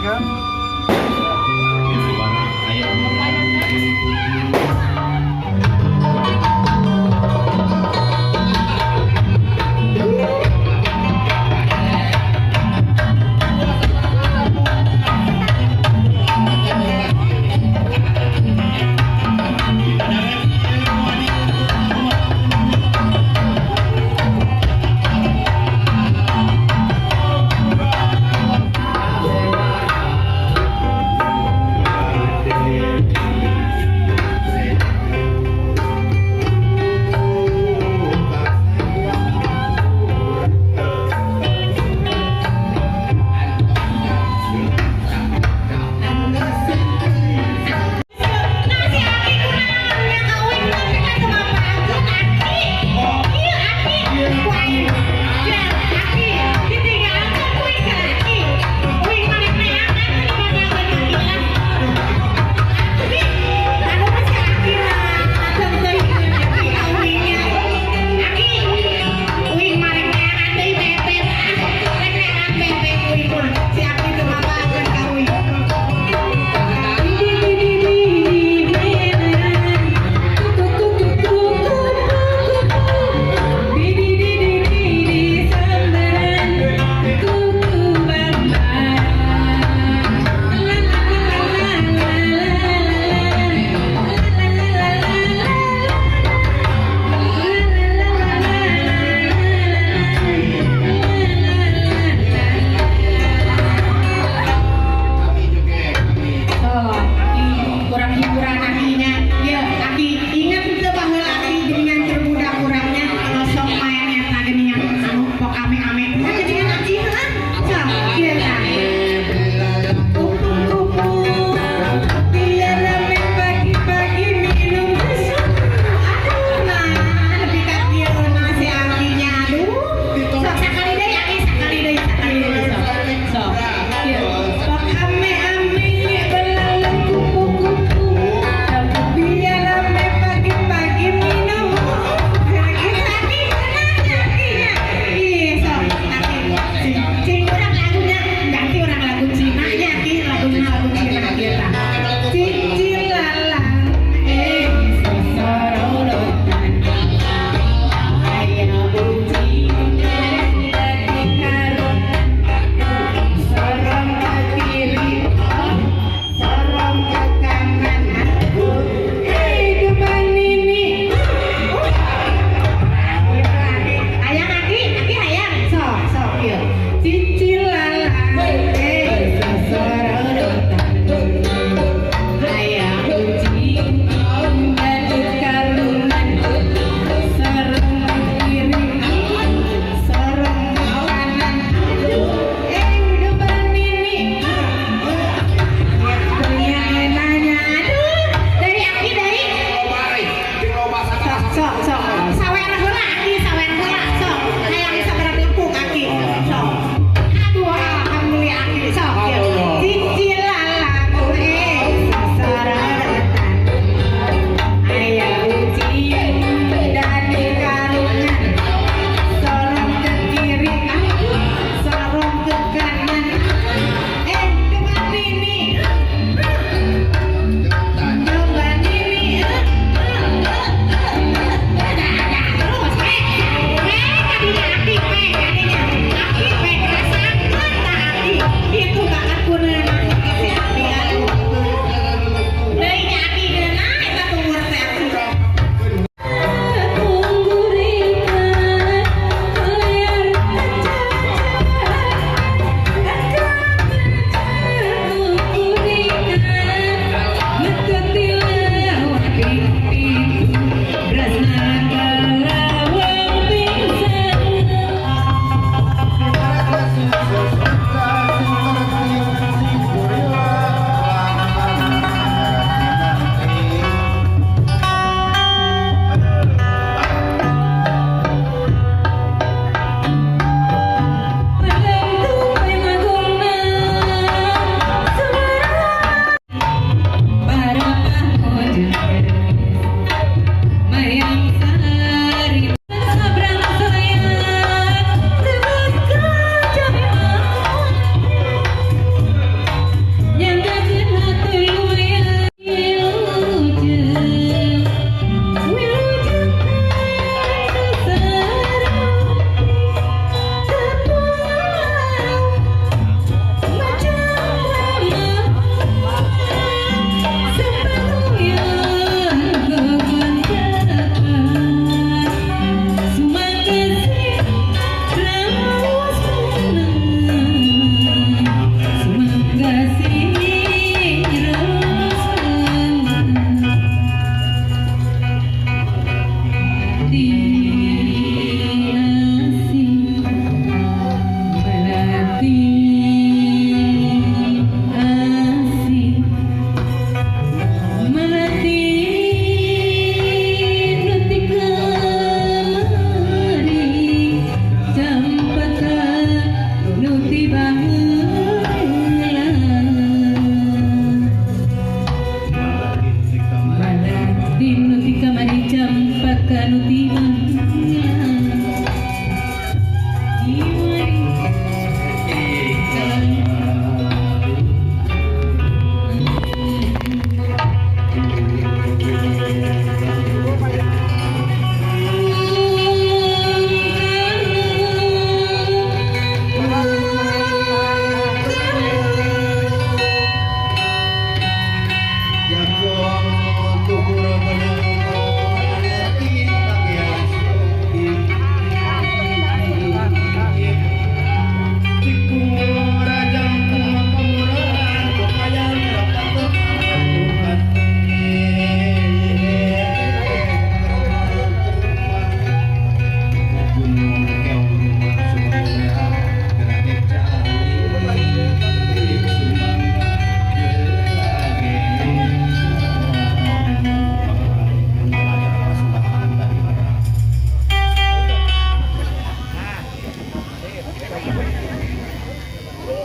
Kan? Itu barang aya.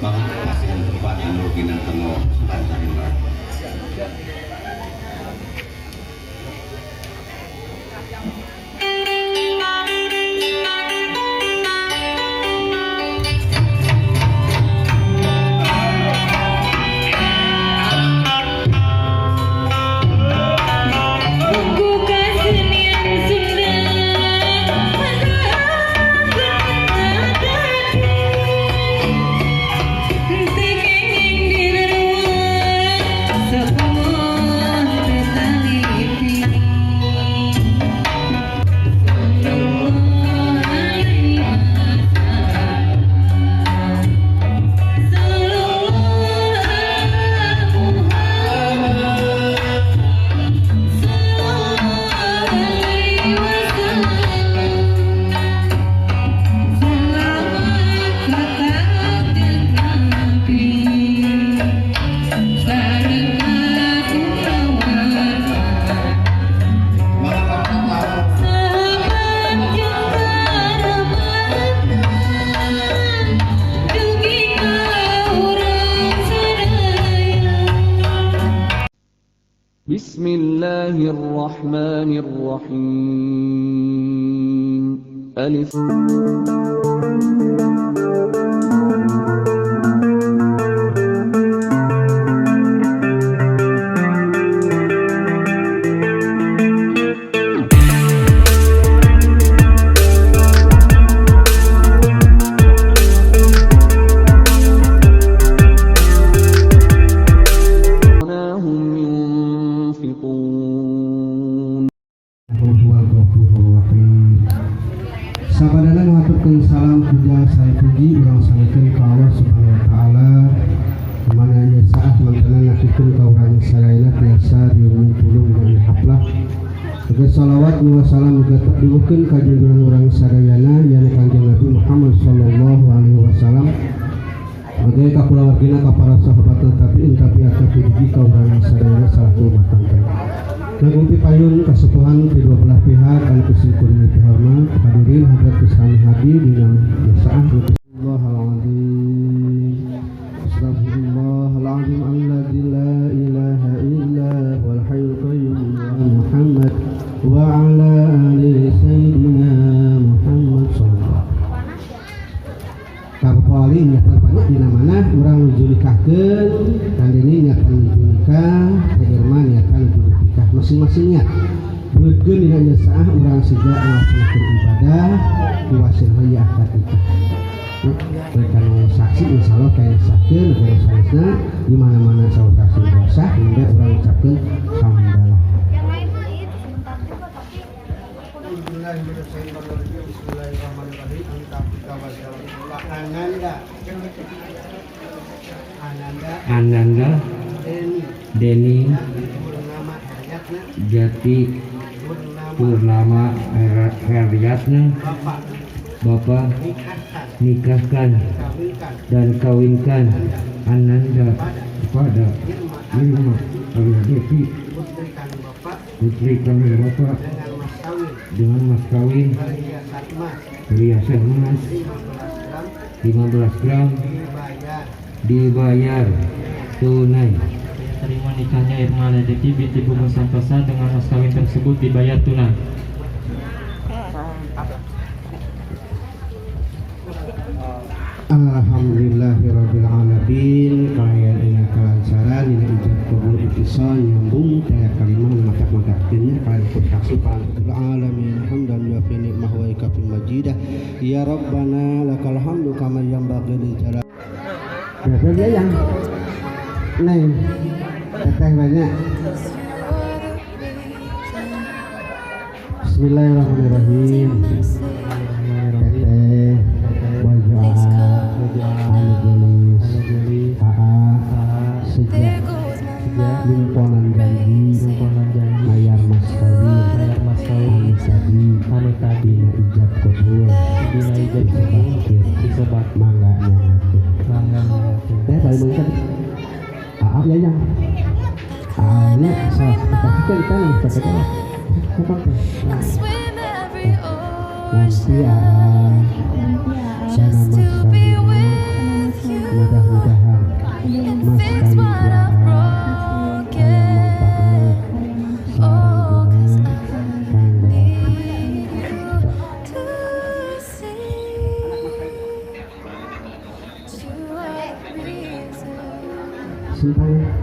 Mangga pasihan tempat anu dina kanggo sakinten. Bismillahirrahmanirrahim. Alif. Sabadana ngaturkeun salam puja saya puji urang sangekeun ka Allah Subhanahu wa taala mana ieu saat mangkana ngaturkeun ka urang sadayana tiasa riung tulung dina haflah. Sebagai salawat wa salam muga diwuhkeun ka junjungan urang sadayana yakni Kangjeng Nabi Muhammad sallallahu alaihi wasallam. Sebagai ka kulawargina ka para sahabatna tabi'in tabi'at tabi'in ka urang sadayana salaku umat tangga. Nagumpi payun kasepuhan di dua belah pihak anu kuring dihormat hadirin hadirat sami hadir dina saah Allahal-azim Astagfirullahalazim alladzi la ilaha illa huwal hayyul qayyum Muhammad wa ala ali sayyidina Muhammad sallallahu alaihi wasallam. Banyak dina mana urang nuju nikahkeun kandini niatan nuju nikah teh Irma niatan nuju nikah masing-masing niat beukeun dina ieu saah urang siga ngalaksanakeun ibadah diwasilna ieu akad nikah. Mereka nu saksi insyaallah kaya sahkeun kaya sanesna di mana-mana saur saksi sah hingga urang ucapkeun hamdalah. Ananda Ananda Ananda Deni Jati Purnama Heryatna Bapak nikahkan dan kawinkan Ananda kepada Irma Aliadeti putri kami Bapak dengan mas kawin perhiasan emas 15 gram dibayar tunai. Terima nikahnya Irma Ledeki binti Bunga Santosa dengan mas kawin tersebut dibayar tunai. Alhamdulillahirabbil alamin kalayan ina kalancaran dina ijab kabul ittisal nyambung teh kalimah matak-matakkeun kalayan saksi pangul alamin hamdan wa fi nikmah wa ikafil majidah ya rabbana lakal hamdu kama yanbaghi li jalal. Berapa yang neng teteh banyak. Bismillahirrahmanirrahim. Teteh wajah anu gelis aa sejak limponan janji mayar mas kawin anu tadi dina ijab kabul disebab mangga nyangakeun teh balik mangga aa ya yang aa nya salah pastikan kan pastikan nanti aa sana mas kawin mudah-mudahan Sintang.